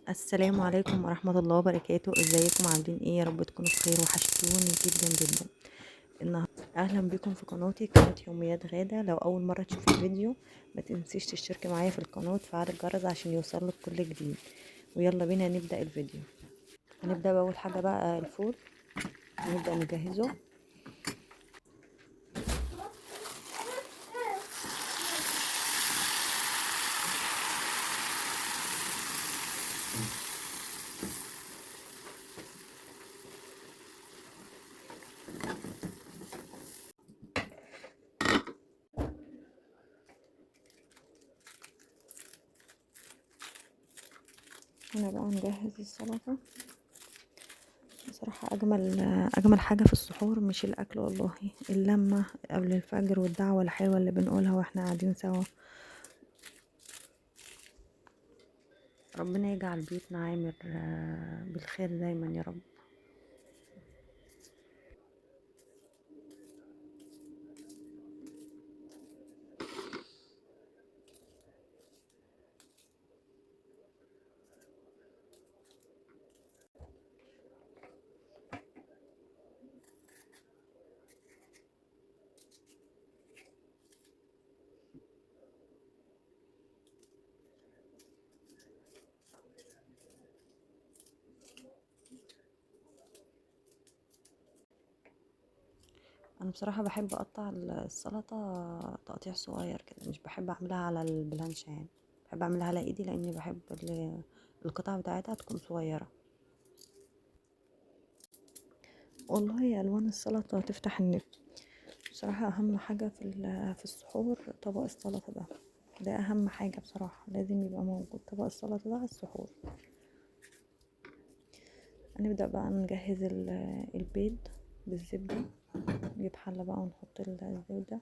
السلام عليكم ورحمة الله وبركاته. ازيكم عاملين ايه؟ يا رب تكونوا بخير، وحشتوني جدا جدا. النهارده اهلا بكم في قناتي، قناة يوميات غادة. لو اول مرة تشوفي الفيديو ما تنسيش تشتركي معايا في القناة وتفعلي الجرس عشان يوصلك كل جديد. ويلا بينا نبدأ الفيديو. هنبدأ بأول حاجة بقى الفول، نبدأ نجهزه. هنا بقى نجهز السلطة. بصراحة أجمل حاجة في السحور مش الأكل والله، اللمة قبل الفجر والدعوة الحلوة اللي بنقولها واحنا قاعدين سوا. ربنا يجعل بيوتنا عامر بالخير دايما يا رب. انا بصراحة بحب اقطع السلطة تقطيع صغير كده، مش بحب اعملها على البلانشة، يعني بحب اعملها على ايدي لاني بحب القطع بتاعتها تكون صغيرة. والله الوان السلطة تفتح النفس بصراحة. اهم حاجة في السحور طبق السلطة ده، ده اهم حاجة بصراحة، لازم يبقى موجود طبق السلطة ده على السحور. هنبدأ بقى نجهز البيض بالزبدة. نجيب حلة بقى ونحط الزبدة.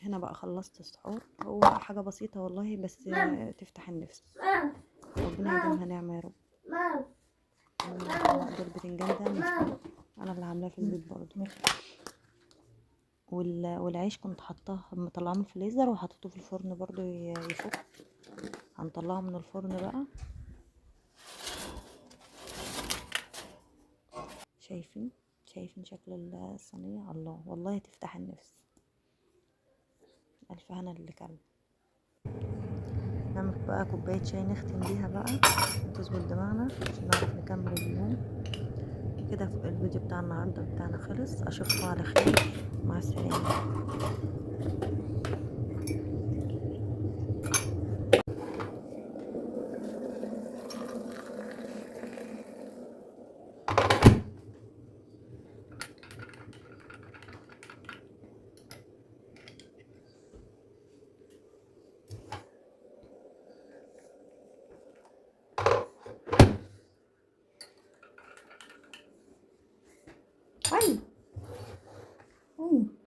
هنا بقى خلصت السحور، هو حاجة بسيطة والله بس تفتح النفس. ربنا يديمها نعمة يا رب. ده البتنجان ده مسلوق، انا اللي عاملاه في البيت برضو. والعيش كنت حطاه مطلعاه من الفريزر وحطيته في الفرن برضو يفك. هنطلعه من الفرن بقى. شايفين شكل الصينية؟ الله والله تفتح النفس. ألف هنا اللي كان. نعمل بقى كوباية شاي نختم بيها بقى وتظبط دماغنا عشان نعرف نكمل اليوم كده. الفيديو بتاع النهارده بتاعنا خلص. اشوفكم على خير، مع السلامة.